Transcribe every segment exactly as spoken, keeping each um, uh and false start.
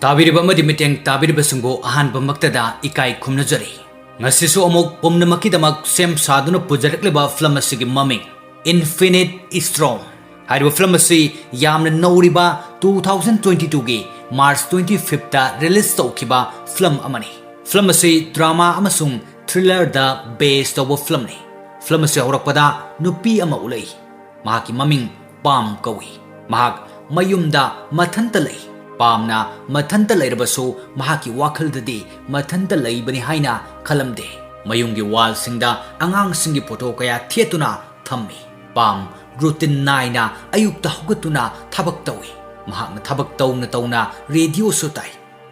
ꯇꯥꯕꯤꯔꯤꯕ ꯑꯃꯗꯤ ꯃꯤꯠꯌꯦꯡ ꯇꯥꯕꯤꯔꯤꯕꯁꯤꯡꯕꯨ ꯑꯍꯥꯟꯕꯃꯛꯇꯗ ꯏꯀꯥꯏ ꯈꯨꯝꯅꯖꯔꯤ꯫ ꯉꯁꯤꯁꯨ ꯑꯃꯨꯛ ꯄꯨꯝꯅꯃꯛꯀꯤꯗꯃꯛ ꯁꯦꯝ ꯁꯥꯗꯨꯅ ꯄꯨꯖꯔꯛꯂꯤꯕ ꯐꯤꯂꯝ ꯑꯁꯤꯒꯤ ꯃꯃꯤꯡ Infinite Storm꯫ ꯍꯥꯏꯔꯤꯕ ꯐꯤꯂꯝ ꯑꯁꯤ ꯌꯥꯝꯅ ꯅꯧꯔꯤꯕ two thousand twenty twoꯒꯤ March twenty fifthꯇ release ꯇꯧꯈꯤꯕ ꯐꯤꯂꯝ ꯑꯃꯅꯤ꯫ ꯐꯤꯂꯝ ꯑꯁꯤ drama ꯑꯃꯁꯨꯡ thrillerꯗ base ꯇꯧꯕ ꯐꯤꯂꯝꯅꯤ꯫ ꯐꯤꯂꯝ ꯑꯁꯤ ꯍꯧꯔꯛꯄꯗ ꯅꯨꯄꯤ ꯑꯃ ꯎꯠꯂꯛꯏ꯫ ꯃꯍꯥꯛꯀꯤ ꯃꯃꯤꯡ ꯄꯥꯝ ꯀꯧꯏ꯫ ꯃꯍꯥꯛ ꯃꯌꯨꯝꯗ ꯃꯊꯟꯇ ꯂꯩ꯫ ꯄꯥꯝꯅ ꯃꯊꯟꯇ ꯂꯩꯔꯕꯁꯨ ꯃꯍꯥꯛꯀꯤ ꯋꯥꯈꯜꯗꯗꯤ ꯃꯊꯟꯇ ꯂꯩꯕꯅꯤ ꯍꯥꯏꯅ ꯈꯜꯂꯝꯗꯦ꯫ ꯃꯌꯨꯝꯒꯤ wallꯁꯤꯡꯗ ꯑꯉꯥꯡꯁꯤꯡꯒꯤ photo ꯀꯌꯥ ꯊꯦꯠꯇꯨꯅ ꯊꯝꯃꯤ꯫ ꯄꯥꯝ routine ꯅꯥꯏꯅ ꯑꯌꯨꯛꯇ ꯍꯧꯒꯠꯇꯨꯅ ꯊꯕꯛ ꯇꯧꯏ꯫ ꯃꯍꯥꯛꯅ ꯊꯕꯛ ꯇꯧꯅ ꯇꯧꯅ radioꯁꯨ ꯇꯥꯏ꯫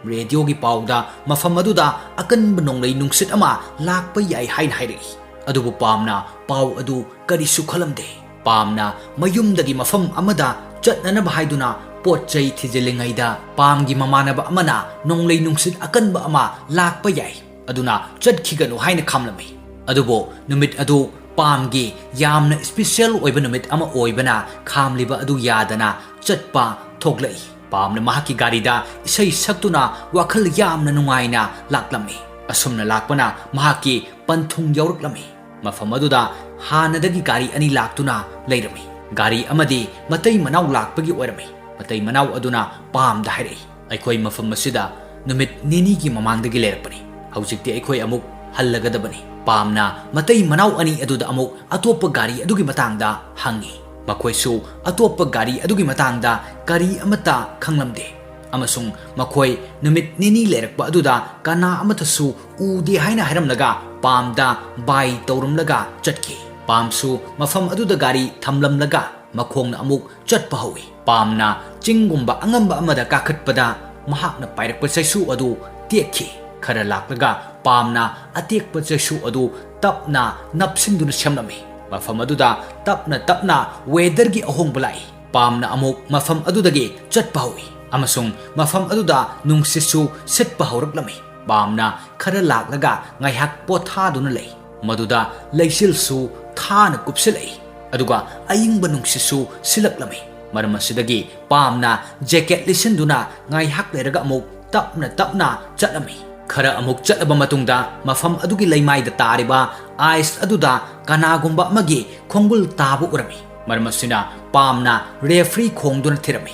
Radioꯒꯤ ꯄꯥꯎꯗ ꯃꯐꯝ ꯑꯗꯨꯗ ꯑꯀꯟꯕ ꯅꯣꯡꯂꯩ ꯅꯨꯡꯁꯤꯠ ꯑꯃ ꯂꯥꯛꯄ ꯌꯥꯏ ꯍꯥꯏꯅ ꯍꯥꯏꯔꯛꯏ꯫ ꯑꯗꯨꯕꯨ ꯄꯥꯝꯅ ꯄꯥꯎ ꯑꯗꯨ ꯀꯔꯤꯁꯨ ꯈꯜꯂꯝꯗꯦ꯫ ꯄꯥꯝꯅ ꯃꯌꯨꯝꯗꯒꯤ ꯃꯐꯝ ꯑꯃꯗ ꯆꯠꯅꯅꯕ ꯍꯥꯏꯗꯨꯅ ꯄꯣꯠ ꯆꯩ ꯊꯤꯖꯤꯜꯂꯤꯉꯩꯗ ꯄꯥꯝꯒꯤ ꯃꯃꯥꯟꯅꯕ ꯑꯃꯅ ꯅꯣꯡꯂꯩ ꯅꯨꯡꯁꯤꯠ ꯑꯀꯟꯕ ꯑꯃ ꯂꯥꯛꯄ ꯌꯥꯏ, ꯑꯗꯨꯅ ꯆꯠꯈꯤꯒꯅꯨ ꯍꯥꯏꯅ ꯈꯥꯝꯂꯝꯃꯤ꯫ ꯑꯗꯨꯕꯨ ꯅꯨꯃꯤꯠ ꯑꯗꯨ ꯄꯥꯝꯒꯤ ꯌꯥꯝꯅ special ꯑꯣꯏꯕ ꯅꯨꯃꯤꯠ ꯑꯃ ꯑꯣꯏꯕꯅ ꯈꯥꯝꯂꯤꯕ ꯑꯗꯨ ꯌꯥꯗꯅ ꯆꯠꯄ ꯊꯣꯛꯂꯛꯏ꯫ ꯄꯥꯝꯅ ꯃꯍꯥꯛꯀꯤ ꯒꯥꯔꯤꯗ ꯏꯁꯩ ꯁꯛꯇꯨꯅ ꯋꯥꯈꯜ ꯌꯥꯝꯅ ꯅꯨꯡꯉꯥꯏꯅ ꯂꯥꯛꯂꯝꯃꯤ꯫ ꯑꯁꯨꯝꯅ ꯂꯥꯛꯄꯅ ꯃꯍꯥꯛꯀꯤ ꯄꯟꯊꯨꯡ ꯌꯧꯔꯛꯂꯝꯃꯤ꯫ ꯃꯐꯝ ꯑꯗꯨꯗ ꯍꯥꯟꯅꯗꯒꯤ ꯒꯥꯔꯤ ꯑꯅꯤ ꯂꯥꯛꯇꯨꯅ ꯂꯩꯔꯝꯃꯤ꯫ ꯒꯥꯔꯤ ꯑꯃꯗꯤ ꯃꯇꯩ ꯃꯅꯥꯎ ꯂꯥꯛꯄꯒꯤ ꯑꯣꯏꯔꯝꯃꯤ꯫ ꯃꯇꯩ ꯃꯅꯥꯎ ꯑꯗꯨꯅ ꯄꯥꯝꯗ ꯍꯥꯏꯔꯛꯏ, "ꯑꯩꯈꯣꯏ ꯃꯐꯝ ꯑꯁꯤꯗ ꯅꯨꯃꯤꯠ ꯅꯤꯅꯤꯒꯤ ꯃꯃꯥꯡꯗꯒꯤ ꯂꯩꯔꯛꯄꯅꯤ꯫ ꯍꯧꯖꯤꯛꯇꯤ ꯑꯩꯈꯣꯏ ꯑꯃꯨꯛ ꯍꯜꯂꯒꯗꯕꯅꯤ꯫" ꯄꯥꯝꯅ ꯃꯇꯩ ꯃꯅꯥꯎ ꯑꯅꯤ ꯑꯗꯨꯗ ꯑꯃꯨꯛ ꯑꯇꯣꯞꯄ ꯒꯥꯔꯤ ꯑꯗꯨꯒꯤ ꯃꯇꯥꯡꯗ ꯍꯪꯉꯤ꯫ ꯃꯈꯣꯏꯁꯨ ꯑꯇꯣꯞꯄ ꯒꯥꯔꯤ ꯑꯗꯨꯒꯤ ꯃꯇꯥꯡꯗ ꯀꯔꯤ ꯑꯃꯠꯇ ꯈꯪꯂꯝꯗꯦ꯫ ꯑꯃꯁꯨꯡ ꯃꯈꯣꯏ ꯅꯨꯃꯤꯠ ꯅꯤꯅꯤ ꯂꯩꯔꯛꯄ ꯑꯗꯨꯗ ꯀꯅꯥ ꯑꯃꯠꯇꯁꯨ ꯎꯗꯦ ꯍꯥꯏꯅ ꯍꯥꯏꯔꯝꯂꯒ ꯄꯥꯝꯗ bye ꯇꯧꯔꯝꯂꯒ ꯆꯠꯈꯤ꯫ ꯄꯥꯝꯁꯨ ꯃꯐꯝ ꯑꯗꯨꯗ ꯒꯥꯔꯤ ꯊꯝꯂꯝꯂꯒ ꯃꯈꯣꯡꯅ ꯑꯃꯨꯛ ꯆꯠꯄ ꯍꯧꯏ꯫ ꯄꯥꯝꯅ ꯆꯤꯡꯒꯨꯝꯕ ꯑꯉꯝꯕ ꯑꯃꯗ ꯀꯥꯈꯠꯄꯗ ꯃꯍꯥꯛꯅ ꯄꯥꯏꯔꯛꯄ ꯆꯩꯁꯨ ꯑꯗꯨ ꯇꯦꯛꯈꯤ꯫ ꯈꯔ ꯂꯥꯛꯂꯒ ꯄꯥꯝꯅ ꯑꯇꯦꯛꯄ ꯆꯩꯁꯨ ꯑꯗꯨ ꯇꯞꯅ ꯅꯞꯁꯤꯟꯗꯨꯅ ꯁꯦꯝꯂꯝꯃꯤ꯫ ꯃꯐꯝ ꯑꯗꯨꯗ ꯇꯞꯅ ꯇꯞꯅ weatherꯒꯤ ꯑꯍꯣꯡꯕ ꯂꯥꯛꯏ꯫ ꯄꯥꯝꯅ ꯑꯃꯨꯛ ꯃꯐꯝ ꯑꯗꯨꯗꯒꯤ ꯆꯠꯄ ꯍꯧꯏ ꯑꯃꯁꯨꯡ ꯃꯐꯝ ꯑꯗꯨꯗ ꯅꯨꯡꯁꯤꯠꯁꯨ ꯁꯤꯠꯄ ꯍꯧꯔꯛꯂꯝꯃꯤ꯫ ꯄꯥꯝꯅ ꯈꯔ ꯂꯥꯛꯂꯒ ꯉꯥꯏꯍꯥꯛ ꯄꯣꯊꯥꯗꯨꯅ ꯂꯩ꯫ ꯃꯗꯨꯗ ꯂꯩꯆꯤꯜꯁꯨ ꯊꯥꯅ ꯀꯨꯞꯁꯤꯜꯂꯛꯏ, ꯑꯗꯨꯒ ꯑꯏꯪꯕ ꯅꯨꯡꯁꯤꯠꯁꯨ ꯁꯤꯜꯂꯛꯂꯝꯃꯤ꯫ ꯃꯔꯝ ꯑꯁꯤꯗꯒꯤ ꯄꯥꯝꯅ ꯖꯦꯀꯦꯠ ꯂꯤꯠꯁꯤꯟꯗꯨꯅ ꯉꯥꯏꯍꯥꯛ ꯂꯩꯔꯒ ꯑꯃꯨꯛ ꯇꯞꯅ ꯇꯞꯅ ꯆꯠꯂꯝꯃꯤ꯫ ꯈꯔ ꯑꯃꯨꯛ ꯆꯠꯂꯕ ꯃꯇꯨꯡꯗ ꯃꯐꯝ ꯑꯗꯨꯒꯤ ꯂꯩꯃꯥꯏꯗ ꯇꯥꯔꯤꯕ ꯑꯥꯏꯁ ꯑꯗꯨꯗ ꯀꯅꯥꯒꯨꯝꯕ ꯑꯃꯒꯤ ꯈꯣꯡꯒꯨꯜ ꯇꯥꯕ ꯎꯔꯝꯃꯤ꯫ ꯃꯔꯝ ꯑꯁꯤꯅ ꯄꯥꯝꯅ ꯔꯦꯐ꯭ꯔꯤ ꯈꯣꯡꯗꯨꯅ ꯊꯤꯔꯝꯃꯤ꯫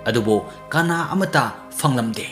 ꯑꯗꯨꯕꯨ ꯀꯅꯥ ꯑꯃꯠꯇ ꯐꯪꯂꯝꯗꯦ꯫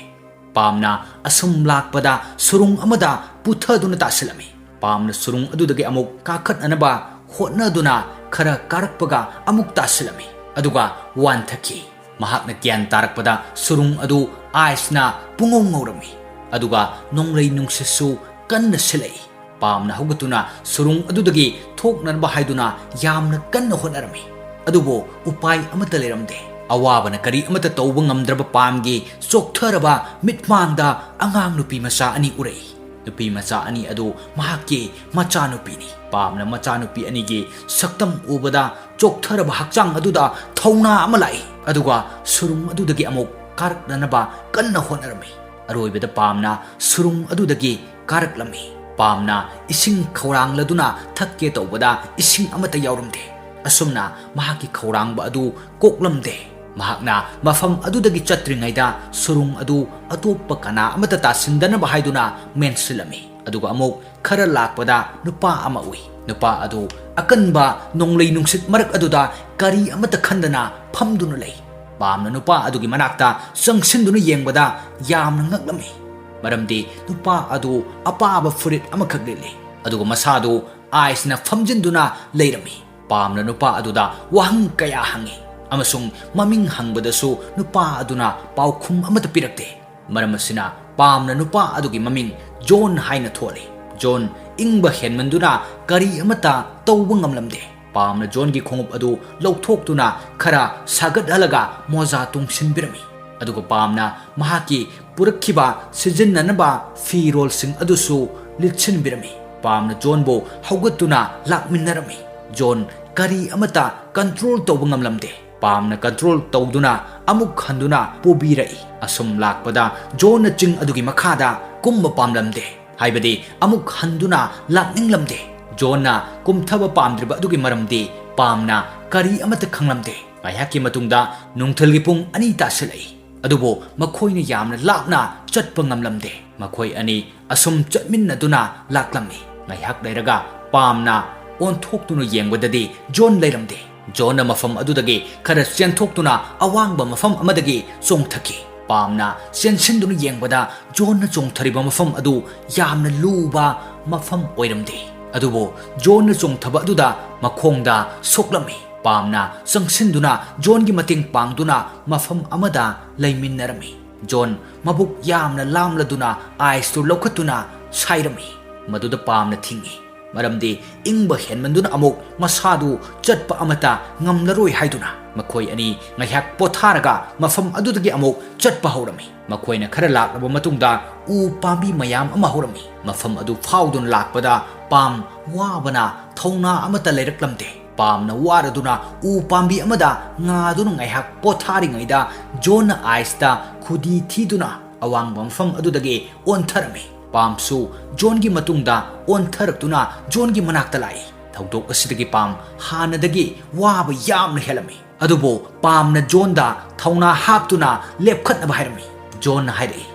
ꯄꯥꯝꯅ ꯑꯁꯨꯝ ꯂꯥꯛꯄꯗ ꯁꯨꯔꯨꯡ ꯑꯃꯗ ꯄꯨꯊꯗꯨꯅ ꯇꯥꯁꯤꯜꯂꯝꯃꯤ꯫ ꯄꯥꯝꯅ ꯁꯨꯔꯨꯡ ꯑꯗꯨꯗꯒꯤ ꯑꯃꯨꯛ ꯀꯥꯈꯠꯅꯅꯕ ꯍꯣꯠꯅꯗꯨꯅ ꯈꯔ ꯀꯥꯔꯛꯄꯒ ꯑꯃꯨꯛ ꯇꯥꯁꯤꯜꯂꯝꯃꯤ꯫ ꯑꯗꯨꯒ ꯋꯥꯟꯊꯈꯤ꯫ ꯃꯍꯥꯛꯅ ꯒ꯭ꯌꯥꯟ ꯇꯥꯔꯛꯄꯗ ꯁꯨꯔꯨꯡ ꯑꯗꯨ ꯑꯥꯏꯁꯅ ꯄꯨꯡꯉꯧ ꯉꯧꯔꯝꯃꯤ꯫ ꯑꯗꯨꯒ ꯅꯣꯡꯂꯩ ꯅꯨꯡꯁꯤꯠꯁꯨ ꯀꯟꯅ ꯁꯤꯜꯂꯛꯏ꯫ ꯄꯥꯝꯅ ꯍꯧꯒꯠꯇꯨꯅ ꯁꯨꯔꯨꯡ ꯑꯗꯨꯗꯒꯤ ꯊꯣꯛꯅꯅꯕ ꯍꯥꯏꯗꯨꯅ ꯌꯥꯝꯅ ꯀꯟꯅ ꯍꯣꯠꯅꯔꯝꯃꯤ꯫ ꯑꯗꯨꯕꯨ ꯎꯄꯥꯏ ꯑꯃꯠꯇ ꯂꯩꯔꯝꯗꯦ꯫ ꯑꯋꯥꯕꯅ ꯀꯔꯤ ꯑꯃꯠꯇ ꯇꯧꯕ ꯉꯝꯗ꯭ꯔꯕ ꯄꯥꯝꯒꯤ ꯆꯣꯛꯊꯔꯕ ꯃꯤꯠꯃꯥꯡꯗ ꯑꯉꯥꯡ ꯅꯨꯄꯤ ꯃꯆꯥ ꯑꯅꯤ ꯎꯔꯛꯏ꯫ ꯅꯨꯄꯤ ꯃꯆꯥ ꯑꯅꯤ ꯑꯗꯨ ꯃꯍꯥꯛꯀꯤ ꯃꯆꯥꯅꯨꯄꯤꯅꯤ꯫ ꯄꯥꯝꯅ ꯃꯆꯥꯅꯨꯄꯤ ꯑꯅꯤꯒꯤ ꯁꯛꯇꯝ ꯎꯕꯗ ꯆꯣꯛꯊꯔꯕ ꯍꯛꯆꯥꯡ ꯑꯗꯨꯗ ꯊꯧꯅꯥ ꯑꯃ ꯂꯥꯛꯏ꯫ ꯑꯗꯨꯒ ꯁꯨꯔꯨꯡ ꯑꯗꯨꯗꯒꯤ ꯑꯃꯨꯛ ꯀꯥꯔꯛꯅꯅꯕ ꯀꯟꯅ ꯍꯣꯠꯅꯔꯝꯃꯤ꯫ ꯑꯔꯣꯏꯕꯗ ꯄꯥꯝꯅ ꯁꯨꯔꯨꯡ ꯑꯗꯨꯗꯒꯤ ꯀꯥꯔꯛꯂꯝꯃꯤ꯫ ꯄꯥꯝꯅ ꯏꯁꯤꯡ ꯈꯧꯔꯥꯡꯂꯗꯨꯅ ꯊꯛꯀꯦ ꯇꯧꯕꯗ ꯏꯁꯤꯡ ꯑꯃꯠꯇ ꯌꯥꯎꯔꯝꯗꯦ꯫ ꯑꯁꯨꯝꯅ ꯃꯍꯥꯛꯀꯤ ꯈꯧꯔꯥꯡꯕ ꯑꯗꯨ ꯀꯣꯛꯂꯝꯗꯦ꯫ ꯃꯍꯥꯛꯅ ꯃꯐꯝ ꯑꯗꯨꯗꯒꯤ ꯆꯠꯇ꯭ꯔꯤꯉꯩꯗ ꯁꯨꯔꯨꯡ ꯑꯗꯨ ꯑꯇꯣꯞꯄ ꯀꯅꯥ ꯑꯃꯠꯇ ꯇꯥꯁꯤꯟꯗꯅꯕ ꯍꯥꯏꯗꯨꯅ ꯃꯦꯟꯁꯤꯜꯂꯝꯃꯤ꯫ ꯑꯗꯨꯒ ꯑꯃꯨꯛ ꯈꯔ ꯂꯥꯛꯄꯗ ꯅꯨꯄꯥ ꯑꯃ ꯎꯏ꯫ ꯅꯨꯄꯥ ꯑꯗꯨ ꯑꯀꯟꯕ ꯅꯣꯡꯂꯩ ꯅꯨꯡꯁꯤꯠ ꯃꯔꯛ ꯑꯗꯨꯗ ꯀꯔꯤ ꯑꯃꯠꯇ ꯈꯟꯗꯅ ꯐꯝꯗꯨꯅ ꯂꯩ꯫ ꯄꯥꯝꯅ ꯅꯨꯄꯥ ꯑꯗꯨꯒꯤ ꯃꯅꯥꯛꯇ ꯆꯪꯁꯤꯟꯗꯨꯅ ꯌꯦꯡꯕꯗ ꯌꯥꯝꯅ ꯉꯛꯂꯝꯃꯤ꯫ ꯃꯔꯝꯗꯤ ꯅꯨꯄꯥ ꯑꯗꯨ ꯑꯄꯥꯕ ꯐꯨꯔꯤꯠ ꯑꯃꯈꯛ ꯂꯤꯠꯂꯤ꯫ ꯑꯗꯨꯒ ꯃꯁꯥꯗꯨ ꯑꯥꯏꯁꯅ ꯐꯝꯖꯤꯟꯗꯨꯅ ꯂꯩꯔꯝꯃꯤ꯫ ꯄꯥꯝꯅ ꯅꯨꯄꯥ ꯑꯗꯨꯗ ꯋꯥꯍꯪ ꯀꯌꯥ ꯍꯪꯉꯤ ꯑꯃꯁꯨꯡ ꯃꯃꯤꯡ ꯍꯪꯕꯗꯁꯨ ꯅꯨꯄꯥ ꯑꯗꯨꯅ ꯄꯥꯎꯈꯨꯝ ꯑꯃꯠꯇ ꯄꯤꯔꯛꯇꯦ꯫ ꯃꯔꯝ ꯑꯁꯤꯅ ꯄꯥꯝꯅ ꯅꯨꯄꯥ ꯑꯗꯨꯒꯤ ꯃꯃꯤꯡ ꯖꯣꯟ ꯍꯥꯏꯅ ꯊꯣꯜꯂꯤ꯫ ꯖꯣꯟ ꯏꯪꯕ ꯍꯦꯟꯃꯟꯗꯨꯅ ꯀꯔꯤ ꯑꯃꯠꯇ ꯇꯧꯕ ꯉꯝꯂꯝꯗꯦ꯫ ꯄꯥꯝꯅ ꯖꯣꯟꯒꯤ ꯈꯣꯡꯎꯞ ꯑꯗꯨ ꯂꯧꯊꯣꯛꯇꯨꯅ ꯈꯔ ꯁꯥꯒꯠꯍꯜꯂꯒ ꯃꯣꯖꯥ ꯇꯣꯡꯁꯤꯟꯕꯤꯔꯝꯃꯤ꯫ ꯑꯗꯨꯒ ꯄꯥꯝꯅ ꯃꯍꯥꯛꯀꯤ ꯄꯨꯔꯛꯈꯤꯕ ꯁꯤꯖꯤꯟꯅꯅꯕ ꯐꯤꯔꯣꯜꯁꯤꯡ ꯑꯗꯨꯁꯨ ꯂꯤꯠꯁꯤꯟꯕꯤꯔꯝꯃꯤ꯫ ꯄꯥꯝꯅ ꯖꯣꯟꯕꯨ ꯍꯧꯒꯠꯇꯨꯅ ꯂꯥꯛꯃꯤꯟꯅꯔꯝꯃꯤ꯫ ꯖꯣꯟ ꯀꯔꯤ ꯑꯃꯠꯇ ꯀꯟꯇ꯭ꯔꯣꯜ ꯇꯧꯕ ꯉꯝꯂꯝꯗꯦ꯫ ꯄꯥꯝꯅ ꯀꯟꯇ꯭ꯔꯣꯜ ꯇꯧꯗꯨꯅ ꯑꯃꯨꯛ ꯍꯟꯗꯨꯅ ꯄꯨꯕꯤꯔꯛꯏ꯫ ꯑꯁꯨꯝ ꯂꯥꯛꯄꯗ ꯖꯣꯟꯅ ꯆꯤꯡ ꯑꯗꯨꯒꯤ ꯃꯈꯥꯗ ꯀꯨꯝꯕ ꯄꯥꯝꯂꯝꯗꯦ꯫ ꯍꯥꯏꯕꯗꯤ ꯑꯃꯨꯛ ꯍꯟꯗꯨꯅ ꯂꯥꯛꯅꯤꯡꯂꯝꯗꯦ꯫ ꯖꯣꯟꯅ ꯀꯨꯝꯊꯕ ꯄꯥꯝꯗ꯭ꯔꯤꯕ ꯑꯗꯨꯒꯤ ꯃꯔꯝꯗꯤ ꯄꯥꯝꯅ ꯀꯔꯤ ꯑꯃꯠꯇ ꯈꯪꯂꯝꯗꯦ꯫ ꯉꯥꯏꯍꯥꯛꯀꯤ ꯃꯇꯨꯡꯗ ꯅꯨꯡꯊꯤꯜꯒꯤ ꯄꯨꯡ ꯑꯅꯤ ꯇꯥꯁꯤꯜꯂꯛꯏ꯫ ꯑꯗꯨꯕꯨ ꯃꯈꯣꯏꯅ ꯌꯥꯝꯅ ꯂꯥꯞꯅ ꯆꯠꯄ ꯉꯝꯂꯝꯗꯦ꯫ ꯃꯈꯣꯏ ꯑꯅꯤ ꯑꯁꯨꯝ ꯆꯠꯃꯤꯟꯅꯗꯨꯅ ꯂꯥꯛꯂꯝꯃꯤ꯫ ꯉꯥꯏꯍꯥꯛ ꯂꯩꯔꯒ ꯄꯥꯝꯅ ꯑꯣꯟꯊꯣꯛꯇꯨꯅ ꯌꯦꯡꯕꯗꯗꯤ ꯖꯣꯟ ꯂꯩꯔꯝꯗꯦ꯫ ꯖꯣꯟꯅ ꯃꯐꯝ ꯑꯗꯨꯗꯒꯤ ꯈꯔ ꯆꯦꯟꯊꯣꯛꯇꯨꯅ ꯑꯋꯥꯡꯕ ꯃꯐꯝ ꯑꯃꯗꯒꯤ ꯆꯣꯡꯊꯈꯤ꯫ ꯄꯥꯝꯅ ꯆꯦꯟꯁꯤꯟꯗꯨꯅ ꯌꯦꯡꯕꯗ ꯖꯣꯟꯅ ꯆꯣꯡꯊꯔꯤꯕ ꯃꯐꯝ ꯑꯗꯨ ꯌꯥꯝꯅ ꯂꯨꯕ ꯃꯐꯝ ꯑꯣꯏꯔꯝꯗꯦ꯫ ꯑꯗꯨꯕꯨ ꯖꯣꯟꯅ ꯆꯣꯡꯊꯕ ꯑꯗꯨꯗ ꯃꯈꯣꯡꯗ ꯁꯣꯛꯂꯝꯃꯤ꯫ ꯄꯥꯝꯅ ꯆꯪꯁꯤꯟꯗꯨꯅ ꯖꯣꯟꯒꯤ ꯃꯇꯦꯡ ꯄꯥꯡꯗꯨꯅ ꯃꯐꯝ ꯑꯃꯗ ꯂꯩꯃꯤꯟꯅꯔꯝꯃꯤ꯫ ꯖꯣꯟ ꯃꯕꯨꯛ ꯌꯥꯝꯅ ꯂꯥꯝꯂꯗꯨꯅ ꯑꯥꯏꯁꯇꯨ ꯂꯧꯈꯠꯇꯨꯅ ꯁꯥꯏꯔꯝꯃꯤ꯫ ꯃꯗꯨꯗ ꯄꯥꯝꯅ ꯊꯤꯡꯏ꯫ ꯃꯔꯝꯗꯤ ꯏꯪꯕ ꯍꯦꯟꯃꯟꯗꯨꯅ ꯑꯃꯨꯛ ꯃꯁꯥꯗꯨ ꯆꯠꯄ ꯑꯃꯠꯇ ꯉꯝꯂꯔꯣꯏ ꯍꯥꯏꯗꯨꯅ ꯃꯈꯣꯏ ꯑꯅꯤ ꯉꯥꯏꯍꯥꯛ ꯄꯣꯊꯥꯔꯒ ꯃꯐꯝ ꯑꯗꯨꯗꯒꯤ ꯑꯃꯨꯛ ꯆꯠꯄ ꯍꯧꯔꯝꯃꯤ꯫ ꯃꯈꯣꯏꯅ ꯈꯔ ꯂꯥꯛꯂꯕ ꯃꯇꯨꯡꯗ ꯎ ꯄꯥꯝꯕꯤ ꯃꯌꯥꯝ ꯑꯃ ꯍꯧꯔꯝꯃꯤ꯫ ꯃꯐꯝ ꯑꯗꯨ ꯐꯥꯎꯗꯨꯅ ꯂꯥꯛꯄꯗ ꯄꯥꯝ ꯋꯥꯕꯅ ꯊꯧꯅꯥ ꯑꯃꯠꯇ ꯂꯩꯔꯛꯂꯝꯗꯦ꯫ ꯄꯥꯝꯅ ꯋꯥꯔꯗꯨꯅ ꯎ ꯄꯥꯝꯕꯤ ꯑꯃꯗ ꯉꯥꯗꯨꯅ ꯉꯥꯏꯍꯥꯛ ꯄꯣꯊꯥꯔꯤꯉꯩꯗ ꯖꯣꯟꯅ ꯑꯥꯏꯁꯇ ꯈꯨꯗꯤ ꯊꯤꯗꯨꯅ ꯑꯋꯥꯡꯕ ꯃꯐꯝ ꯑꯗꯨꯗꯒꯤ ꯑꯣꯟꯊꯔꯝꯃꯤ꯫ ꯄꯥꯝꯁꯨ ꯖꯣꯟꯒꯤ ꯃꯇꯨꯡꯗ ꯑꯣꯟꯊꯔꯛꯇꯨꯅ ꯖꯣꯟꯒꯤ ꯃꯅꯥꯛꯇ ꯂꯥꯛꯏ꯫ ꯊꯧꯗꯣꯛ ꯑꯁꯤꯗꯒꯤ ꯄꯥꯝ ꯍꯥꯟꯅꯗꯒꯤ ꯋꯥꯕ ꯌꯥꯝꯅ ꯍꯦꯜꯂꯝꯃꯤ꯫ ꯑꯗꯨꯕꯨ ꯄꯥꯝꯅ ꯖꯣꯟꯗ ꯊꯧꯅꯥ ꯍꯥꯞꯇꯨꯅ ꯂꯦꯞꯈꯠꯅꯕ ꯍꯥꯏꯔꯝꯃꯤ꯫ ꯖꯣꯟꯅ ꯍꯥꯏꯔꯛꯏ,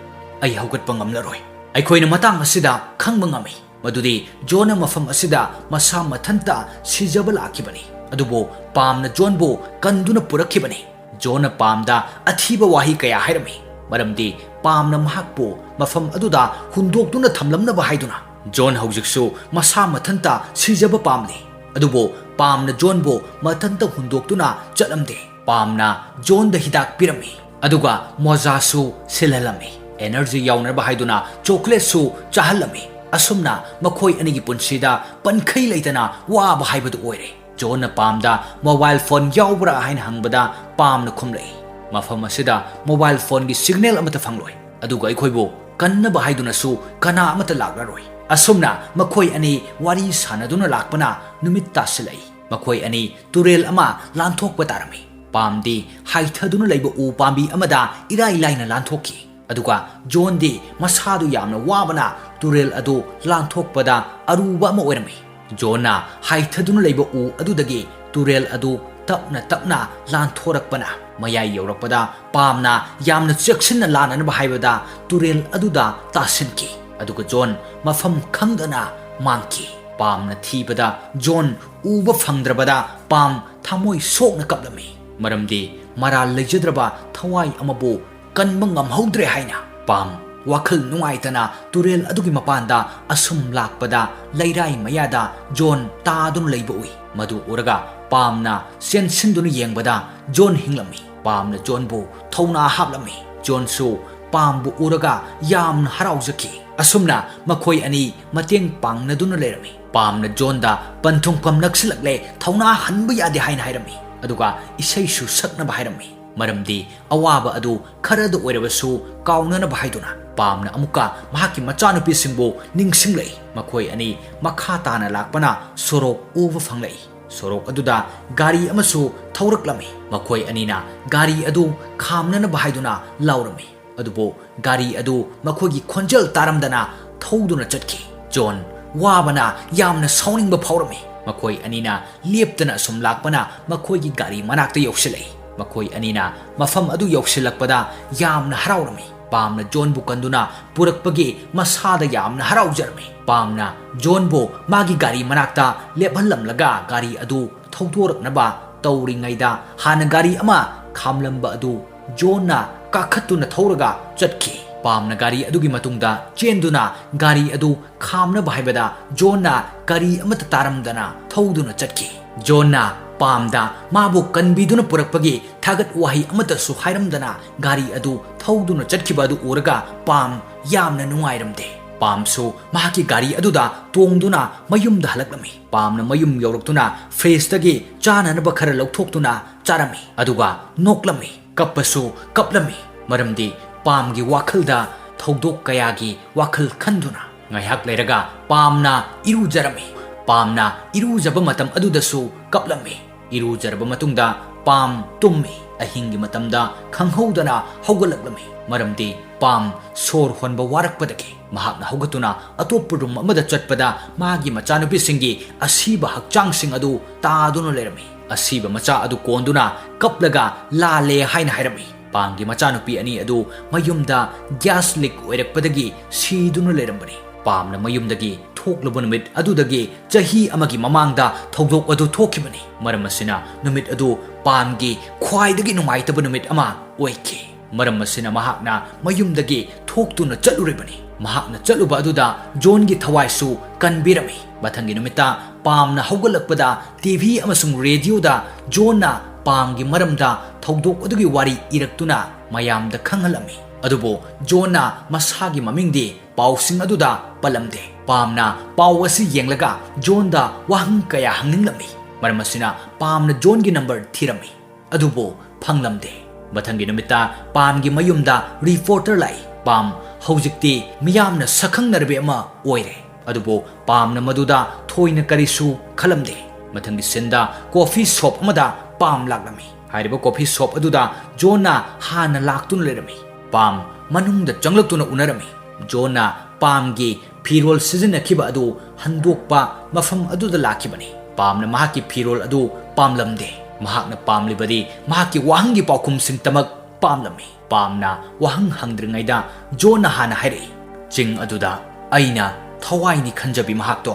"ꯑꯩ ꯍꯧꯒꯠꯄ ꯉꯝꯂꯔꯣꯏ꯫ ꯑꯩꯈꯣꯏꯅ ꯃꯇꯥꯡ ꯑꯁꯤꯗ ꯈꯪꯕ ꯉꯝꯃꯤ ꯃꯗꯨꯗꯤ ꯖꯣꯟꯅ ꯃꯐꯝ ꯑꯁꯤꯗ ꯃꯁꯥ ꯃꯊꯟꯇ ꯁꯤꯖꯕ ꯂꯥꯛꯈꯤꯕꯅꯤ꯫ ꯑꯗꯨꯕꯨ ꯄꯥꯝꯅ ꯖꯣꯟꯕꯨ ꯀꯟꯗꯨꯅ ꯄꯨꯔꯛꯈꯤꯕꯅꯤ꯫" ꯖꯣꯟꯅ ꯄꯥꯝꯗ ꯑꯊꯤꯕ ꯋꯥꯍꯩ ꯀꯌꯥ ꯍꯥꯏꯔꯝꯃꯤ, ꯃꯔꯝꯗꯤ ꯄꯥꯝꯅ ꯃꯍꯥꯛꯄꯨ ꯃꯐꯝ ꯑꯗꯨꯗ ꯍꯨꯟꯗꯣꯛꯇꯨꯅ ꯊꯝꯂꯝꯅꯕ ꯍꯥꯏꯗꯨꯅ꯫ ꯖꯣꯟ ꯍꯧꯖꯤꯛꯁꯨ ꯃꯁꯥ ꯃꯊꯟꯇ ꯁꯤꯖꯕ ꯄꯥꯝꯂꯤ, ꯑꯗꯨꯕꯨ ꯄꯥꯝꯅ ꯖꯣꯟꯕꯨ ꯃꯊꯟꯇ ꯍꯨꯟꯗꯣꯛꯇꯨꯅ ꯆꯠꯂꯝꯗꯦ꯫ ꯄꯥꯝꯅ ꯖꯣꯟꯗ ꯍꯤꯗꯥꯛ ꯄꯤꯔꯝꯃꯤ, ꯑꯗꯨꯒ ꯃꯣꯖꯥꯁꯨ ꯁꯤꯜꯍꯜꯂꯝꯃꯤ꯫ ꯑꯦꯅꯔꯖꯤ ꯌꯥꯎꯅꯕ ꯍꯥꯏꯗꯨꯅ ꯆꯣꯀ꯭ꯂꯦꯠꯁꯨ ꯆꯥꯍꯜꯂꯝꯃꯤ꯫ ꯑꯁꯨꯝꯅ ꯃꯈꯣꯏ ꯑꯅꯤꯒꯤ ꯄꯨꯟꯁꯤꯗ ꯄꯟꯈꯩ ꯂꯩꯇꯅ ꯋꯥꯕ ꯍꯥꯏꯕꯗꯨ ꯑꯣꯏꯔꯦ꯫ ꯖꯣꯟꯅ ꯄꯥꯝꯗ ꯃꯣꯕꯥꯏꯜ ꯐꯣꯟ ꯌꯥꯎꯕ꯭ꯔꯥ ꯍꯥꯏꯅ ꯍꯪꯕꯗ ꯄꯥꯝꯅ ꯈꯨꯝꯂꯛꯏ, "ꯃꯐꯝ ꯑꯁꯤꯗ ꯃꯣꯕꯥꯏꯜ ꯐꯣꯟꯒꯤ ꯁꯤꯒꯅꯦꯜ ꯑꯃꯠꯇ ꯐꯪꯂꯣꯏ, ꯑꯗꯨꯒ ꯑꯩꯈꯣꯏꯕꯨ ꯀꯟꯅꯕ ꯍꯥꯏꯗꯨꯅꯁꯨ ꯀꯅꯥ ꯑꯃꯠꯇ ꯂꯥꯛꯂꯔꯣꯏ꯫" ꯑꯁꯨꯝꯅ ꯃꯈꯣꯏ ꯑꯅꯤ ꯋꯥꯔꯤ ꯁꯥꯟꯅꯗꯨꯅ ꯂꯥꯛꯄꯅ ꯅꯨꯃꯤꯠ ꯇꯥꯁꯤꯜꯂꯛꯏ꯫ ꯃꯈꯣꯏ ꯑꯅꯤ ꯇꯨꯔꯦꯜ ꯑꯃ ꯂꯥꯟꯊꯣꯛꯄ ꯇꯥꯔꯝꯃꯤ꯫ ꯄꯥꯝꯗꯤ ꯍꯥꯏꯊꯗꯨꯅ ꯂꯩꯕ ꯎ ꯄꯥꯝꯕꯤ ꯑꯃꯗ ꯏꯔꯥꯏ ꯂꯥꯏꯅ ꯂꯥꯟꯊꯣꯛꯈꯤ꯫ ꯑꯗꯨꯒ ꯖꯣꯟꯗꯤ ꯃꯁꯥꯗꯨ ꯌꯥꯝꯅ ꯋꯥꯕꯅ ꯇꯨꯔꯦꯜ ꯑꯗꯨ ꯂꯥꯟꯊꯣꯛꯄꯗ ꯑꯔꯨꯕ ꯑꯃ ꯑꯣꯏꯔꯝꯃꯤ꯫ ꯖꯣꯟꯅ ꯍꯥꯏꯊꯗꯨꯅ ꯂꯩꯕ ꯎ ꯑꯗꯨꯗꯒꯤ ꯇꯨꯔꯦꯜ ꯑꯗꯨ ꯇꯞꯅ ꯇꯞꯅ ꯂꯥꯟꯊꯣꯔꯛꯄꯅ ꯃꯌꯥꯏ ꯌꯧꯔꯛꯄꯗ ꯄꯥꯝꯅ ꯌꯥꯝꯅ ꯆꯦꯛꯁꯤꯟꯅ ꯂꯥꯟꯅꯅꯕ ꯍꯥꯏꯕꯗ ꯇꯨꯔꯦꯜ ꯑꯗꯨꯗ ꯇꯥꯁꯤꯟꯈꯤ꯫ ꯑꯗꯨꯒ ꯖꯣꯟ ꯃꯐꯝ ꯈꯪꯗꯅ ꯃꯥꯡꯈꯤ꯫ ꯄꯥꯝꯅ ꯊꯤꯕꯗ ꯖꯣꯟ ꯎꯕ ꯐꯪꯗ꯭ꯔꯕꯗ ꯄꯥꯝ ꯊꯃꯣꯏ ꯁꯣꯛꯅ ꯀꯞꯂꯝꯃꯤ꯫ ꯃꯔꯝꯗꯤ ꯃꯔꯥꯜ ꯂꯩꯖꯗ꯭ꯔꯕ ꯊꯋꯥꯏ ꯑꯃꯕꯨ ꯀꯟꯕ ꯉꯝꯍꯧꯗ꯭ꯔꯦ ꯍꯥꯏꯅ ꯄꯥꯝ ꯋꯥꯈꯜ ꯅꯨꯡꯉꯥꯏꯇꯅ ꯇꯨꯔꯦꯜ ꯑꯗꯨꯒꯤ ꯃꯄꯥꯟꯗ ꯑꯁꯨꯝ ꯂꯥꯛꯄꯗ ꯂꯩꯔꯥꯏ ꯃꯌꯥꯗ ꯖꯣꯟ ꯇꯥꯗꯨꯅ ꯂꯩꯕ ꯎꯏ꯫ ꯃꯗꯨ ꯎꯔꯒ ꯄꯥꯝꯅ ꯆꯦꯟꯁꯤꯟꯗꯨꯅ ꯌꯦꯡꯕꯗ ꯖꯣꯟ ꯍꯤꯡꯂꯝꯃꯤ꯫ ꯄꯥꯝꯅ ꯖꯣꯟꯕꯨ ꯊꯧꯅꯥ ꯍꯥꯞꯂꯝꯃꯤ꯫ ꯖꯣꯟꯁꯨ ꯄꯥꯝꯕꯨ ꯎꯔꯒ ꯌꯥꯝꯅ ꯍꯔꯥꯎꯖꯈꯤ꯫ ꯑꯁꯨꯝꯅ ꯃꯈꯣꯏ ꯑꯅꯤ ꯃꯇꯦꯡ ꯄꯥꯡꯅꯗꯨꯅ ꯂꯩꯔꯝꯃꯤ꯫ ꯄꯥꯝꯅ ꯖꯣꯟꯗ ꯄꯟꯊꯨꯡꯐꯝ ꯅꯛꯁꯤꯜꯂꯛꯂꯦ, ꯊꯧꯅꯥ ꯍꯟꯕ ꯌꯥꯗꯦ ꯍꯥꯏꯅ ꯍꯥꯏꯔꯝꯃꯤ꯫ ꯑꯗꯨꯒ ꯏꯁꯩꯁꯨ ꯁꯛꯅꯕ ꯍꯥꯏꯔꯝꯃꯤ꯫ ꯃꯔꯝꯗꯤ ꯑꯋꯥꯕ ꯑꯗꯨ ꯈꯔꯗ ꯑꯣꯏꯔꯕꯁꯨ ꯀꯥꯎꯅꯅꯕ ꯍꯥꯏꯗꯨꯅ ꯄꯥꯝꯅ ꯑꯃꯨꯛꯀ ꯃꯍꯥꯛꯀꯤ ꯃꯆꯥꯅꯨꯄꯤꯁꯤꯡꯕꯨ ꯅꯤꯡꯁꯤꯡꯂꯛꯏ꯫ ꯃꯈꯣꯏ ꯑꯅꯤ ꯃꯈꯥ ꯇꯥꯅ ꯂꯥꯛꯄꯅ ꯁꯣꯔꯣꯛ ꯎꯕ ꯐꯪꯂꯛꯏ꯫ ꯁꯣꯔꯣꯛ ꯑꯗꯨꯗ ꯒꯥꯔꯤ ꯑꯃꯁꯨ ꯊꯧꯔꯛꯂꯝꯃꯤ꯫ ꯃꯈꯣꯏ ꯑꯅꯤꯅ ꯒꯥꯔꯤ ꯑꯗꯨ ꯈꯥꯝꯅꯅꯕ ꯍꯥꯏꯗꯨꯅ ꯂꯥꯎꯔꯝꯃꯤ꯫ ꯑꯗꯨꯕꯨ ꯒꯥꯔꯤ ꯑꯗꯨ ꯃꯈꯣꯏꯒꯤ ꯈꯣꯟꯖꯦꯜ ꯇꯥꯔꯝꯗꯅ ꯊꯧꯗꯨꯅ ꯆꯠꯈꯤ꯫ ꯖꯣꯟ ꯋꯥꯕꯅ ꯌꯥꯝꯅ ꯁꯥꯎꯅꯤꯡꯕ ꯐꯥꯎꯔꯝꯃꯤ꯫ ꯃꯈꯣꯏ ꯑꯅꯤꯅ ꯂꯦꯞꯇꯅ ꯑꯁꯨꯝ ꯂꯥꯛꯄꯅ ꯃꯈꯣꯏꯒꯤ ꯒꯥꯔꯤ ꯃꯅꯥꯛꯇ ꯌꯧꯁꯤꯜꯂꯛꯏ꯫ ꯃꯈꯣꯏ ꯑꯅꯤꯅ ꯃꯐꯝ ꯑꯗꯨ ꯌꯧꯁꯤꯜꯂꯛꯄꯗ ꯌꯥꯝꯅ ꯍꯔꯥꯎꯔꯝꯃꯤ꯫ ꯄꯥꯝꯅ ꯖꯣꯟꯕꯨ ꯀꯟꯗꯨꯅ ꯄꯨꯔꯛꯄꯒꯤ ꯃꯁꯥꯗ ꯌꯥꯝꯅ ꯍꯔꯥꯎꯖꯔꯝꯃꯤ꯫ ꯄꯥꯝꯅ ꯖꯣꯟꯕꯨ ꯃꯥꯒꯤ ꯒꯥꯔꯤ ꯃꯅꯥꯛꯇ ꯂꯦꯞꯍꯜꯂꯝꯂꯒ ꯒꯥꯔꯤ ꯑꯗꯨ ꯊꯧꯗꯣꯔꯛꯅꯕ ꯇꯧꯔꯤꯉꯩꯗ ꯍꯥꯟꯅ ꯒꯥꯔꯤ ꯑꯃ ꯈꯥꯝꯂꯝꯕ ꯑꯗꯨ ꯖꯣꯟꯅ ꯀꯥꯈꯠꯇꯨꯅ ꯊꯧꯔꯒ ꯆꯠꯈꯤ꯫ ꯄꯥꯝꯅ ꯒꯥꯔꯤ ꯑꯗꯨꯒꯤ ꯃꯇꯨꯡꯗ ꯆꯦꯟꯗꯨꯅ ꯒꯥꯔꯤ ꯑꯗꯨ ꯈꯥꯝꯅꯕ ꯍꯥꯏꯕꯗ ꯖꯣꯟꯅ ꯀꯔꯤ ꯑꯃꯠꯇ ꯇꯥꯔꯝꯗꯅ ꯊꯧꯗꯨꯅ ꯆꯠꯈꯤ꯫ ꯖꯣꯟꯅ ꯄꯥꯝꯗ ꯃꯥꯕꯨ ꯀꯟꯕꯤꯗꯨꯅ ꯄꯨꯔꯛꯄꯒꯤ ꯊꯥꯒꯠ ꯋꯥꯍꯩ ꯑꯃꯠꯇꯁꯨ ꯍꯥꯏꯔꯝꯗꯅ ꯒꯥꯔꯤ ꯑꯗꯨ ꯊꯧꯗꯨꯅ ꯆꯠꯈꯤꯕ ꯑꯗꯨ ꯎꯔꯒ ꯄꯥꯝ ꯌꯥꯝꯅ ꯅꯨꯡꯉꯥꯏꯔꯝꯗꯦ꯫ ꯄꯥꯝꯁꯨ ꯃꯍꯥꯛꯀꯤ ꯒꯥꯔꯤ ꯑꯗꯨꯗ ꯇꯣꯡꯗꯨꯅ ꯃꯌꯨꯝꯗ ꯍꯜꯂꯛꯂꯝꯃꯤ꯫ ꯄꯥꯝꯅ ꯃꯌꯨꯝ ꯌꯧꯔꯛꯇꯨꯅ ꯐ꯭ꯔꯤꯖꯇꯒꯤ ꯆꯥꯅꯅꯕ ꯈꯔ ꯂꯧꯊꯣꯛꯇꯨꯅ ꯆꯥꯔꯝꯃꯤ꯫ ꯑꯗꯨꯒ ꯅꯣꯛꯂꯝꯃꯤ꯫ ꯀꯞꯄꯁꯨ ꯀꯞꯂꯝꯃꯤ꯫ ꯃꯔꯝꯗꯤ ꯄꯥꯝꯒꯤ ꯋꯥꯈꯜꯗ ꯊꯧꯗꯣꯛ ꯀꯌꯥꯒꯤ ꯋꯥꯈꯜ ꯈꯟꯗꯨꯅ꯫ ꯉꯥꯏꯍꯥꯛ ꯂꯩꯔꯒ ꯄꯥꯝꯅ ꯏꯔꯨꯖꯔꯝꯃꯤ꯫ ꯄꯥꯝꯅ ꯏꯔꯨꯖꯕ ꯃꯇꯝ ꯑꯗꯨꯗꯁꯨ ꯀꯞꯂꯝꯃꯤ꯫ ꯏꯔꯨꯖꯔꯕ ꯃꯇꯨꯡꯗ ꯄꯥꯝ ꯇꯨꯝꯃꯤ꯫ ꯑꯍꯤꯡꯒꯤ ꯃꯇꯝꯗ ꯈꯪꯍꯧꯗꯅ ꯍꯧꯒꯠꯂꯛꯂꯝꯃꯤ꯫ ꯃꯔꯝꯗꯤ ꯄꯥꯝ ꯁꯣꯔ ꯍꯣꯟꯕ ꯋꯥꯔꯛꯄꯗꯒꯤ꯫ ꯃꯍꯥꯛꯅ ꯍꯧꯒꯠꯇꯨꯅ ꯑꯇꯣꯞꯄ ꯔꯨꯝ ꯑꯃꯗ ꯆꯠꯄꯗ ꯃꯥꯒꯤ ꯃꯆꯥꯅꯨꯄꯤꯁꯤꯡꯒꯤ ꯑꯁꯤꯕ ꯍꯛꯆꯥꯡꯁꯤꯡ ꯑꯗꯨ ꯇꯥꯗꯨꯅ ꯂꯩꯔꯝꯃꯤ꯫ ꯑꯁꯤꯕ ꯃꯆꯥ ꯑꯗꯨ ꯀꯣꯟꯗꯨꯅ ꯀꯞꯂꯒ ꯂꯥꯜꯂꯦ ꯍꯥꯏꯅ ꯍꯥꯏꯔꯝꯃꯤ꯫ ꯄꯥꯝꯒꯤ ꯃꯆꯥꯅꯨꯄꯤ ꯑꯅꯤ ꯑꯗꯨ ꯃꯌꯨꯝꯗ gas leak ꯑꯣꯏꯔꯛꯄꯗꯒꯤ ꯁꯤꯗꯨꯅ ꯂꯩꯔꯝꯕꯅꯤ꯫ ꯄꯥꯝꯅ ꯃꯌꯨꯝꯗꯒꯤ ꯊꯣꯛꯂꯕ ꯅꯨꯃꯤꯠ ꯑꯗꯨꯗꯒꯤ ꯆꯍꯤ ꯑꯃꯒꯤ ꯃꯃꯥꯡꯗ ꯊꯧꯗꯣꯛ ꯑꯗꯨ ꯊꯣꯛꯈꯤꯕꯅꯤ꯫ ꯃꯔꯝ ꯑꯁꯤꯅ ꯅꯨꯃꯤꯠ ꯑꯗꯨ ꯄꯥꯝꯒꯤ ꯈ꯭ꯋꯥꯏꯗꯒꯤ ꯅꯨꯡꯉꯥꯏꯇꯕ ꯅꯨꯃꯤꯠ ꯑꯃ ꯑꯣꯏꯈꯤ꯫ ꯃꯔꯝ ꯑꯁꯤꯅ ꯃꯍꯥꯛꯅ ꯃꯌꯨꯝꯗꯒꯤ ꯊꯣꯛꯇꯨꯅ ꯆꯠꯂꯨꯔꯤꯕꯅꯤ꯫ ꯃꯍꯥꯛꯅ ꯆꯠꯂꯨꯕ ꯑꯗꯨꯗ ꯖꯣꯟꯒꯤ ꯊꯋꯥꯏꯁꯨ ꯀꯟꯕꯤꯔꯝꯃꯤ꯫ ꯃꯊꯪꯒꯤ ꯅꯨꯃꯤꯠꯇ ꯄꯥꯝꯅ ꯍꯧꯒꯠꯂꯛꯄꯗ TV ꯑꯃꯁꯨꯡ radioꯗ ꯖꯣꯟꯅ ꯄꯥꯝꯒꯤ ꯃꯔꯝꯗ ꯊꯧꯗꯣꯛ ꯑꯗꯨꯒꯤ ꯋꯥꯔꯤ ꯏꯔꯛꯇꯨꯅ ꯃꯌꯥꯝꯗ ꯈꯪꯍꯜꯂꯝꯃꯤ꯫ ꯑꯗꯨꯕꯨ ꯖꯣꯟꯅ ꯃꯁꯥꯒꯤ ꯃꯃꯤꯡꯗꯤ ꯄꯥꯎꯁꯤꯡ ꯑꯗꯨꯗ ꯄꯜꯂꯝꯗꯦ꯫ ꯄꯥꯝꯅ ꯄꯥꯎ ꯑꯁꯤ ꯌꯦꯡꯂꯒ ꯖꯣꯟꯗ ꯋꯥꯍꯪ ꯀꯌꯥ ꯍꯪꯅꯤꯡꯂꯝꯃꯤ꯫ ꯃꯔꯝ ꯑꯁꯤꯅ ꯄꯥꯝꯅ ꯖꯣꯟꯒꯤ number ꯊꯤꯔꯝꯃꯤ꯫ ꯑꯗꯨꯕꯨ ꯐꯪꯂꯝꯗꯦ꯫ ꯃꯊꯪꯒꯤ ꯅꯨꯃꯤꯠꯇ ꯄꯥꯝꯒꯤ ꯃꯌꯨꯝꯗ reporter ꯂꯥꯛꯏ꯫ ꯄꯥꯝ ꯍꯧꯖꯤꯛꯇꯤ ꯃꯤꯌꯥꯝꯅ ꯁꯛꯈꯪꯅꯔꯕꯤ ꯑꯃ ꯑꯣꯏꯔꯦ꯫ ꯑꯗꯨꯕꯨ ꯄꯥꯝꯅ ꯃꯗꯨꯗ ꯊꯣꯏꯅ ꯀꯔꯤꯁꯨ ꯈꯜꯂꯝꯗꯦ꯫ ꯃꯊꯪꯒꯤ sceneꯗ coffee shop ꯑꯃꯗ ꯄꯥꯝ ꯂꯥꯛꯂꯝꯃꯤ꯫ ꯍꯥꯏꯔꯤꯕ coffee shop ꯑꯗꯨꯗ ꯖꯣꯟꯅ ꯍꯥꯟꯅ ꯂꯥꯛꯇꯨꯅ ꯂꯩꯔꯝꯃꯤ꯫ ꯄꯥꯝ ꯃꯅꯨꯡꯗ ꯆꯪꯂꯛꯇꯨꯅ ꯎꯅꯔꯝꯃꯤ꯫ ꯖꯣꯟꯅ ꯄꯥꯝꯒꯤ ꯐꯤꯔꯣꯜ ꯁꯤꯖꯤꯟꯅꯈꯤꯕ ꯑꯗꯨ ꯍꯟꯗꯣꯛꯄ ꯃꯐꯝ ꯑꯗꯨꯗ ꯂꯥꯛꯈꯤꯕꯅꯤ꯫ ꯄꯥꯝꯅ ꯃꯍꯥꯛꯀꯤ ꯐꯤꯔꯣꯜ ꯑꯗꯨ ꯄꯥꯝꯂꯝꯗꯦ꯫ ꯃꯍꯥꯛꯅ ꯄꯥꯝꯂꯤꯕꯗꯤ ꯃꯍꯥꯛꯀꯤ ꯋꯥꯍꯪꯒꯤ ꯄꯥꯎꯈꯨꯝꯁꯤꯡꯇꯃꯛ ꯄꯥꯝꯂꯝꯃꯤ꯫ ꯄꯥꯝꯅ ꯋꯥꯍꯪ ꯍꯪꯗ꯭ꯔꯤꯉꯩꯗ ꯖꯣꯟꯅ ꯍꯥꯟꯅ ꯍꯥꯏꯔꯛꯏ, "ꯆꯤꯡ ꯑꯗꯨꯗ ꯑꯩꯅ ꯊꯋꯥꯏꯅꯤ ꯈꯟꯖꯕꯤ ꯃꯍꯥꯛꯇꯣ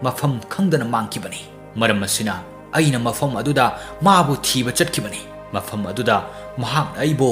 ꯃꯐꯝ ꯈꯪꯗꯅ ꯃꯥꯡꯈꯤꯕꯅꯤ꯫ ꯃꯔꯝ ꯑꯁꯤꯅ ꯑꯩꯅ ꯃꯐꯝ ꯑꯗꯨꯗ ꯃꯥꯕꯨ ꯊꯤꯕ ꯆꯠꯈꯤꯕꯅꯤ꯫ ꯃꯐꯝ ꯑꯗꯨꯗ ꯃꯍꯥꯛꯅ ꯑꯩꯕꯨ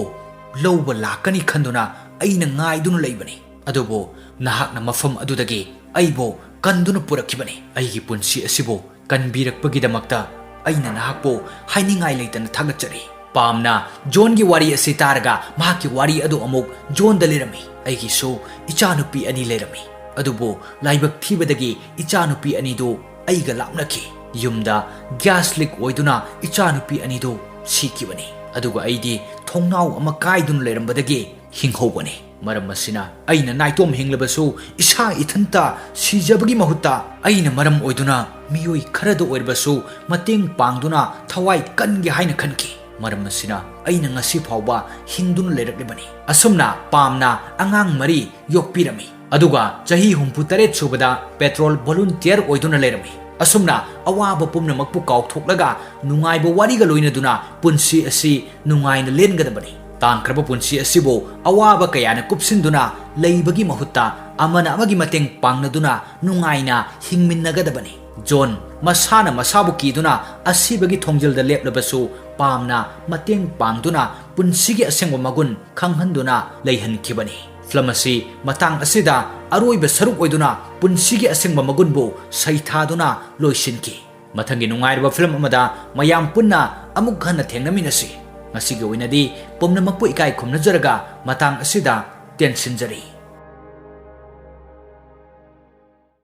ꯂꯧꯕ ꯂꯥꯛꯀꯅꯤ ꯈꯟꯗꯨꯅ ꯑꯩꯅ ꯉꯥꯏꯗꯨꯅ ꯂꯩꯕꯅꯤ꯫ ꯑꯗꯨꯕꯨ ꯅꯍꯥꯛꯅ ꯃꯐꯝ ꯑꯗꯨꯗꯒꯤ ꯑꯩꯕꯨ ꯀꯟꯗꯨꯅ ꯄꯨꯔꯛꯈꯤꯕꯅꯤ꯫ ꯑꯩꯒꯤ ꯄꯨꯟꯁꯤ ꯑꯁꯤꯕꯨ ꯀꯟꯕꯤꯔꯛꯄꯒꯤꯗꯃꯛꯇ ꯑꯩꯅ ꯅꯍꯥꯛꯄꯨ ꯍꯥꯏꯅꯤꯡꯉꯥꯏ ꯂꯩꯇꯅ ꯊꯥꯒꯠꯆꯔꯤ꯫" ꯄꯥꯝꯅ ꯖꯣꯟꯒꯤ ꯋꯥꯔꯤ ꯑꯁꯤ ꯇꯥꯔꯒ ꯃꯍꯥꯛꯀꯤ ꯋꯥꯔꯤ ꯑꯗꯨ ꯑꯃꯨꯛ ꯖꯣꯟꯗ ꯂꯤꯔꯝꯃꯤ꯫ "ꯑꯩꯒꯤꯁꯨ ꯏꯆꯥꯅꯨꯄꯤ ꯑꯅꯤ ꯂꯩꯔꯝꯃꯤ꯫ ꯑꯗꯨꯕꯨ ꯂꯥꯏꯕꯛ ꯊꯤꯕꯗꯒꯤ ꯏꯆꯥꯅꯨꯄꯤ ꯑꯅꯤꯗꯨ ꯑꯩꯒ ꯂꯥꯞꯅꯈꯤ꯫ ꯌꯨꯝꯗ gas leak ꯑꯣꯏꯗꯨꯅ ꯏꯆꯥꯅꯨꯄꯤ ꯑꯅꯤꯗꯨ ꯁꯤꯈꯤꯕꯅꯤ꯫ ꯑꯗꯨꯒ ꯑꯩꯗꯤ ꯊꯣꯡꯅꯥꯎ ꯑꯃ ꯀꯥꯏꯗꯨꯅ ꯂꯩꯔꯝꯕꯗꯒꯤ ꯍꯤꯡꯍꯧꯕꯅꯤ꯫ ꯃꯔꯝ ꯑꯁꯤꯅ ꯑꯩꯅ ꯅꯥꯏꯇꯣꯝ ꯍꯤꯡꯂꯕꯁꯨ ꯏꯁꯥ ꯏꯊꯟꯇ ꯁꯤꯖꯕꯒꯤ ꯃꯍꯨꯠꯇ ꯑꯩꯅ ꯃꯔꯝ ꯑꯣꯏꯗꯨꯅ ꯃꯤꯑꯣꯏ ꯈꯔꯗ ꯑꯣꯏꯔꯕꯁꯨ ꯃꯇꯦꯡ ꯄꯥꯡꯗꯨꯅ ꯊꯋꯥꯏ ꯀꯟꯒꯦ ꯍꯥꯏꯅ ꯈꯟꯈꯤ꯫ ꯃꯔꯝ ꯑꯁꯤꯅ ꯑꯩꯅ ꯉꯁꯤ ꯐꯥꯎꯕ ꯍꯤꯡꯗꯨꯅ ꯂꯩꯔꯛꯂꯤꯕꯅꯤ꯫" ꯑꯁꯨꯝꯅ ꯄꯥꯝꯅ ꯑꯉꯥꯡ ꯃꯔꯤ ꯌꯣꯛꯄꯤꯔꯝꯃꯤ꯫ ꯑꯗꯨꯒ ꯆꯍꯤ ꯍꯨꯝꯐꯨ ꯇꯔꯦꯠ ꯁꯨꯕꯗ patrol volunteer ꯑꯣꯏꯗꯨꯅ ꯂꯩꯔꯝꯃꯤ꯫ ꯑꯁꯨꯝꯅ ꯑꯋꯥꯕ ꯄꯨꯝꯅꯃꯛꯄꯨ ꯀꯥꯎꯊꯣꯛꯂꯒ ꯅꯨꯡꯉꯥꯏꯕ ꯋꯥꯔꯤꯒ ꯂꯣꯏꯅꯗꯨꯅ ꯄꯨꯟꯁꯤ ꯑꯁꯤ ꯅꯨꯡꯉꯥꯏꯅ ꯂꯦꯟꯒꯗꯕꯅꯤ꯫ ꯇꯥꯡꯈ꯭ꯔꯕ ꯄꯨꯟꯁꯤ ꯑꯁꯤꯕꯨ ꯑꯋꯥꯕ ꯀꯌꯥꯅ ꯀꯨꯞꯁꯤꯟꯗꯨꯅ ꯂꯩꯕꯒꯤ ꯃꯍꯨꯠꯇ ꯑꯃꯅ ꯑꯃꯒꯤ ꯃꯇꯦꯡ ꯄꯥꯡꯅꯗꯨꯅ ꯅꯨꯡꯉꯥꯏꯅ ꯍꯤꯡꯃꯤꯟꯅꯒꯗꯕꯅꯤ꯫ ꯖꯣꯟ ꯃꯁꯥꯅ ꯃꯁꯥꯕꯨ ꯀꯤꯗꯨꯅ ꯑꯁꯤꯕꯒꯤ ꯊꯣꯡꯖꯤꯜꯗ ꯂꯦꯞꯂꯕꯁꯨ ꯄꯥꯝꯅ ꯃꯇꯦꯡ ꯄꯥꯡꯗꯨꯅ ꯄꯨꯟꯁꯤꯒꯤ ꯑꯁꯦꯡꯕ ꯃꯒꯨꯟ ꯈꯪꯍꯟꯗꯨꯅ ꯂꯩꯍꯟꯈꯤꯕꯅꯤ꯫ ꯐꯤꯂꯝ ꯑꯁꯤ ꯃꯇꯥꯡ ꯑꯁꯤꯗ ꯑꯔꯣꯏꯕ ꯁꯔꯨꯛ ꯑꯣꯏꯗꯨꯅ ꯄꯨꯟꯁꯤꯒꯤ ꯑꯁꯦꯡꯕ ꯃꯒꯨꯟꯕꯨ ꯁꯩꯊꯥꯗꯨꯅ ꯂꯣꯏꯁꯤꯟꯈꯤ꯫ ꯃꯊꯪꯒꯤ ꯅꯨꯡꯉꯥꯏꯔꯕ ꯐꯤꯂꯝ ꯑꯃꯗ ꯃꯌꯥꯝ ꯄꯨꯟꯅ ꯑꯃꯨꯛ ꯍꯟꯅ ꯊꯦꯡꯅꯃꯤꯟꯅꯁꯤ꯫ ꯉꯁꯤꯒꯤ ꯑꯣꯏꯅꯗꯤ ꯄꯨꯝꯅꯃꯛꯄꯨ ꯏꯀꯥꯏ ꯈꯨꯝꯅꯖꯔꯒ ꯃꯇꯥꯡ ꯑꯁꯤꯗ ꯇꯦꯟꯁꯤꯟꯖꯔꯤ꯫